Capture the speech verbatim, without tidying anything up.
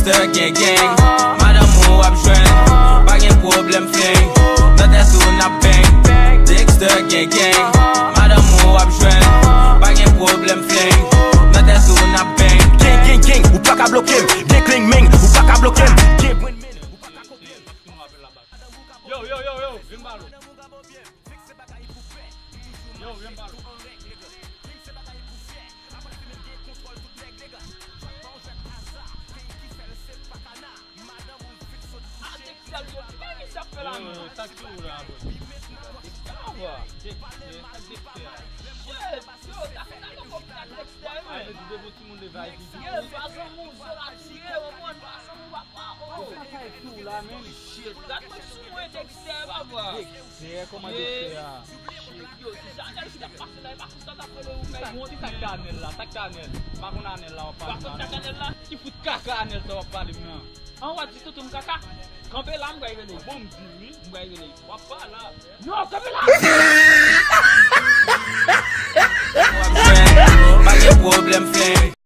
Dexter gen gang, madanm ou ap jwenn, pa gen pwoblèm fling. Nan tèt ou n ap bang. Dexter gen gang, madanm ou ap jwenn, pa gen pwoblèm fling. Nan tèt ou n ap bang. Gang, gang, gang, ou pa ka bloke m. Gang, gang, gang, ou pa ka bloke m. Gang, bwen men, ou pa ka kote m. Yo, yo, yo, yo, vin ba l. Yo, vin ba l. Yo, sa k sou ou la, bro? Sa va? Sa k Dexter? Shit, yo, ta fè nan yon kòb nan Dexter, men. Ay, men di devan timoun de vay, di. Yo, pa zanmi w, zò la touye, w konprann, pa zanmi w, papa, oh. Sa k sou ou la, men? Shit, gad mwen sou mwen, Dexter, papa. Dexter, kòman Dexter a? Yo, ti Chanèl ki t ap pase la, e pa konsa t ap rele ou menm. Ki sa k Chanèl la? Sa k Chanèl? M pa konn Anèl la w ap pale. Ou pa konn sa k Anèl la? Ki fout kaka Anèl sa w ap pale m nan? An, w ap di toutou m kaka? Kanpe la, m pral rele. Bon, m di wi, m pral rele. W ap pale la. Non, kanpe la! Pa gen pwoblèm, fling.